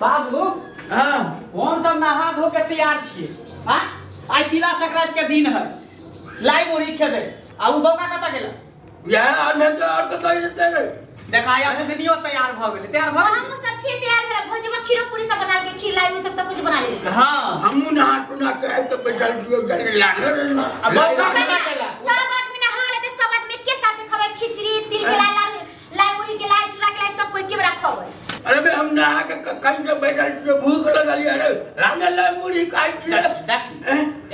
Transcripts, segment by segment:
बाबू हां हम सब नहा धो के तैयार छिए। हां आई तिला संक्रांति के दिन है, लाई मुड़ी खेबे। आ उ बौका कत गेला? यह ने तो और कत जेते रे। देखा आया बुदनियो तैयार भ गेलै, तैयार भ हम सब छिए तैयार भेल। भोजवा खीरो पूरी सब बना के खीर लाई सब सब कुछ बना ले। हां हमू नहा सुना के आए तो बैठल छियो गले लाने रे ना। आ बौका कत गेला? सब आदमी नहा लेते, सब आदमी के साथ खबै खिचड़ी तिल के लाई लाई मुड़ी के लाई चूड़ा के लाई सब कोई के रखबै। अरे बे हम नहा के कखन के बैठल छियो, भूख लगल अरे लाने लाई मुड़ी खाइ छियो। देखी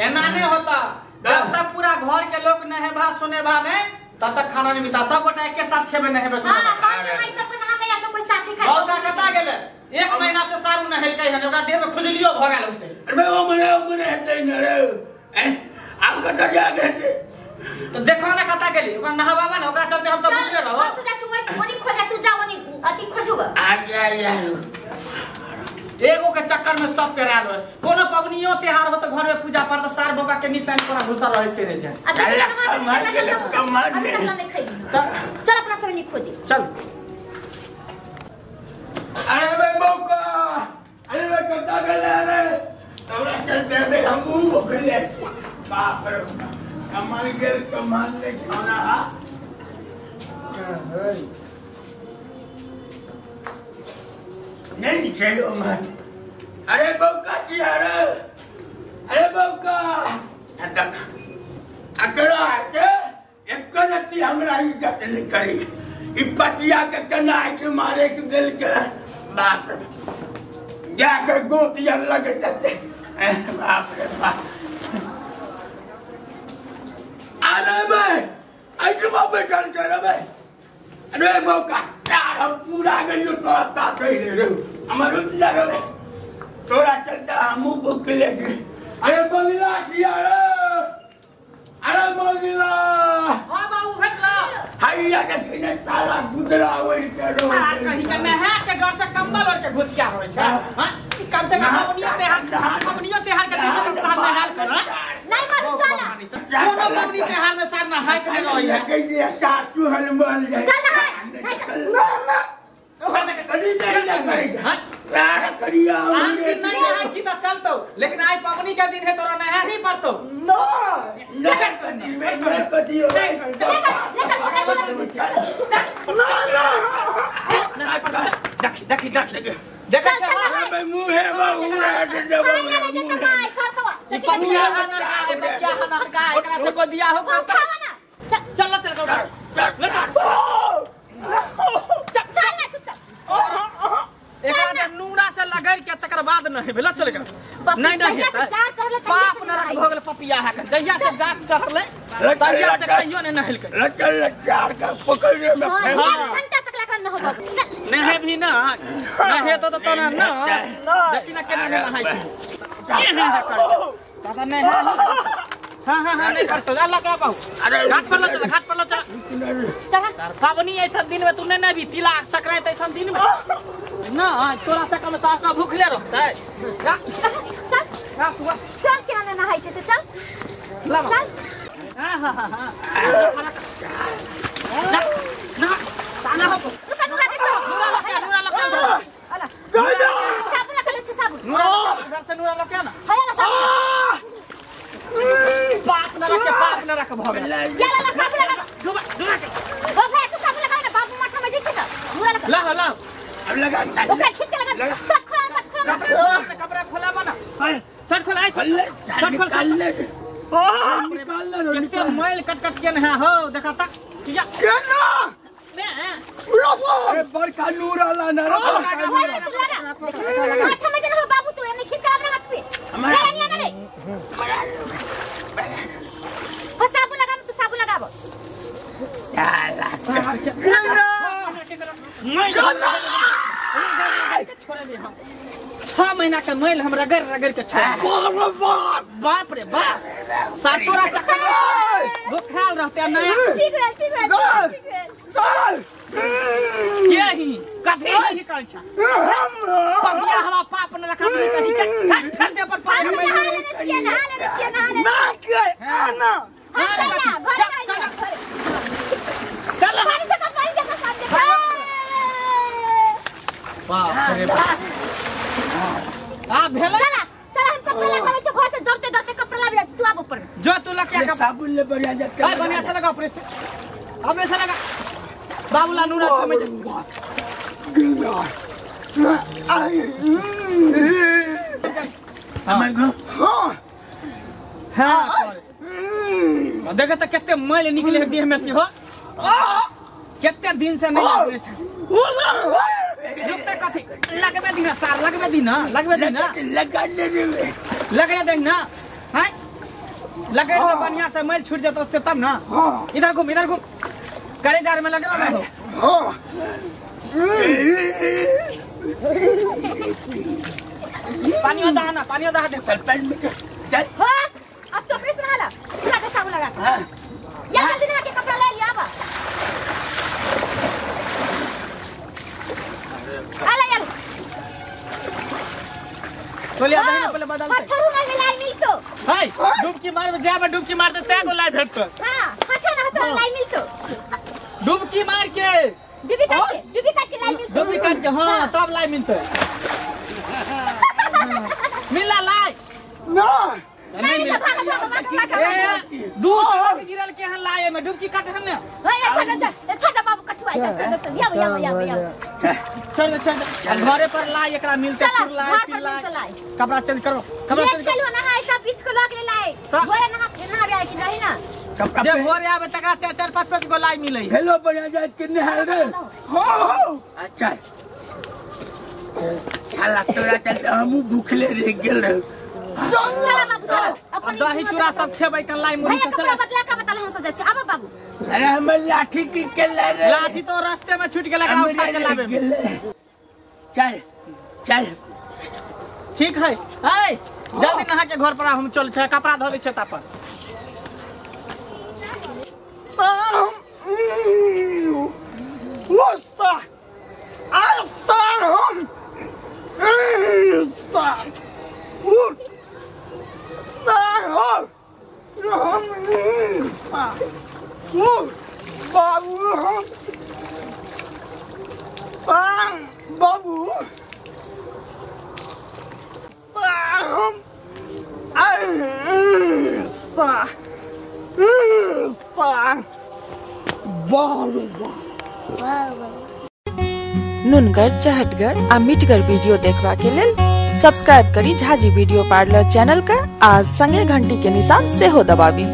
एना नहीं होता, जब तक पूरा घर के लोग नहेबा सुनेबा नहीं तब तक खाना नहीं मिलता। सब गोटा एक साथ खेबे नहेबे सुनेबा। हां कौन के भाई सब नहा के या सब कोई साथी खाए। बौका कता गेले? एक महीना से सारू नहेलकै हन, ओकरा देह में खुजलियो भ गेल होतै। अरे ओ मने हेतै न रे, आब कता जा रे तो देखो ना कता गेली, ओकरा नहाबाबा ना, ओकरा चलते हम सब भूखले रहो। हम सोचा छु ओनी खोजा तू जा ओनी अथि खोजुगा। आ जा यार एगो के चक्कर में सब पेरायल रहे। कोनो पबनियो त्योहार हो तो घर में पूजा पाठ तो सार बौका के निशान कोना घुसल रहे से नहीं जाए। चल अपना सब नहीं खोजी चल। अरे बे बौका, अरे बे कता गेले रे, तोरा चलते बे हमू भूखले। बाप रे कमाल गेल, कमाल ने खाना। हा नहीं चाहिए मन। अरे बौका जी, अरे अरे बौका अकरा के एक रत्ती हमरा इज्जत नहीं करी। इ पटिया के कना के मारे के दिल के बाप रे जाके गोतिया लग जाते। बाप रे बाप। अरे बे अजमा बैठल छै रे बे। अरे बौका यार हम पूरा गइयो तोरा ताकै रे हमर उठला रे तोरा चलता हमू भूखले के। अरे बंगला किया रे, अरे बंगला। हां बाबू भेटला हैया देखि ने साला गुदरा ओइ के रो। कहीं के नहा के डर से कंबल ओढ़ के घुसिया होय छै। हां कम से कम पबनियो त्योहार, पबनियो त्योहार के दिन में सार नहाल कर। नहीं मारू चला कोनो पबनी त्योहार में सार नहाय के नहीं रही है। के सार तू हलमल जाए चल नहाय ना ना कदी नहीं ना करी। हां यार सरिया नहीं नहाय छी त चलतो, लेकिन आई पबनी के दिन है तोरा नहा ही पड़तो। ना ना कदी मैं कदी हो ना ना नहाय पड़तो। देखी देखी देखी देखा अरे मुंह है बाबू रे देबो मुंह है। ई पपिया हनर का है, पपिया हनर का एकरा से कोई बियाह हो करता। चल चल चल चल चल चुपचाप। एकरा नूरा से लगड़ के तकर बाद नहीं भेल। चल एकरा नहीं नहीं पाप नरक भ गेल पपिया है के। जहिया से जात चढ़ले तहिया से कहियो नहीं नहलकै। लचल लचार का पकड़े में घंटा तक लगन न होबो। नहे भी ना नहे तो तो ना ना देखी ना केना नहाय छै। केना है कर दादा नहीं है। हां हां हां नहीं करतो अल्लाह का बाबू। अरे घाट पर ल चल, घाट पर ल चल चल। सर पावनी ऐसा दिन में तूने नहीं भी तिला संक्रांति ऐसा दिन में ना तोरा तक हम सार सब भूखले रहतै। जा चल जा तू चल केना न नहाय छै से चल चल। हां हां हां ना ताना हो रुका नूरा दे नूरा लगा, नूरा लगा अला साबुन लगा ले साबुन नूरा उधर से नूरा लगा ना हैया ना साबुन। पाप न रख, पाप न रख भ गेल। जा ला साबुन लगा डुबा डुबा के ओ भाई तू साबुन लगा ना बाबू माथा में जे छै त नूरा लगा ला ला अब लगा ओकरा खींच के लगा सब खोला सब खोला कपड़ा कपड़ा खोला बना शर्ट खोला शर्ट खोल निकाल ले निकाल ले कितने मैल कट कट के न हो देखा तक किया केना ने अरे बड़का नूरा ला ना रे माथा में जे बाबू तू एने खींच के अपना हाथ से हमारा नहीं ना रे हो साबुन लगा तू साबुन लगाबो साला छोड़े भी हम 6 महीना के मैल हम रगड़ रगड़ के छोड़। बाप रे बाप सार तोरा चक्कर भूखाल रहते नया। ठीक है ठीक है ठीक है के ही कथी ही कर छ पपिया हवा पाप न रखा कहीं के फेर दे पर पानी नहा लेने नहा लेने नहा लेने ना के आना हां घर चल पानी से पानी से पानी से बाप रे बाप। भेलै चला चला हम कपड़ा लगाबै छै घर से दौड़ते दौड़ते कपड़ा लाबि जाइ छी तू आब ऊपर जो तू लग के साबुन ले बढ़िया जात ए बढ़िया से लगा अपने से अपने से लगा बाबूला नूरा समझ हमर गो हां हां देखे त कते मैल निकले है देह में से हो कते दिन से नहीं लगबे छै रुकते कथि लगबे दिन सार लगबे दिन लगबे दिन लगा दे लगबे दे ना हैं लगे तो बढ़िया से मैल छूट जतो से तब ना। इधर घूम करे जार में लग रहा हो। हां पानी दहा ना पानी दहा दे चल पैंट में चल। हां अब तो अपने से नहाला पूरा के साबुन लगा। हां या जल्दी नहा के कपड़ा ले लिया आबा आला यार बोलिया दही ना पहले बदल पत्थर में मिलाई मिल तो हाय डुबकी मार में जाबे डुबकी मार ते गो लाई भेट तो। हां हटा ना हटा लाई मिल तो डुबकी मार के डुबकी काट के लाई मिल डुबकी काट के। हां तब लाई मिलते मिला लाई ना नहीं मिला दू गिरल के हन लाए में डुबकी काट हन ना। ओए छोड़ छोड़ बाबू कठुआ चल चल या या या या छोड़ दे छोड़ दे घरे पर लाई एकरा मिलते चुर लाई पी लाई कपड़ा चेंज करो कपड़ा चेंज चलो ना हाय सब बीच को लग ले लाई भोरे नहा नहा गया कि नहीं ना कपड़ा जे भोरे आवे तकरा 4 4 5 5 गो लाई मिलै। हेलो बढ़िया जाए कितने हाल रे। हां अच्छा साला तोरा चलते हमू भूखले रह गेल रे। चला बाबू चला अपन दही चूड़ा सब खेबै कन लाई मुरी से चला बदला का बतला हम सब जाइ छी आब बाबू। अरे हमर लाठी की के ले रे लाठी तो रास्ते में छूट गेल एकरा उठा के लाबे चल चल ठीक है। ए जल्दी नहा के घर पर हम चल छै कपड़ा धो दै छै ता पर वो सा आ सा हम ए सा उठ बाबू बाबू नुनगर चहटगर आ मिठगर वीडियो देखबा के लेल सब्सक्राइब करी झाजी वीडियो पार्लर चैनल का आ संगे घंटी के निशान सेहो दबाबी।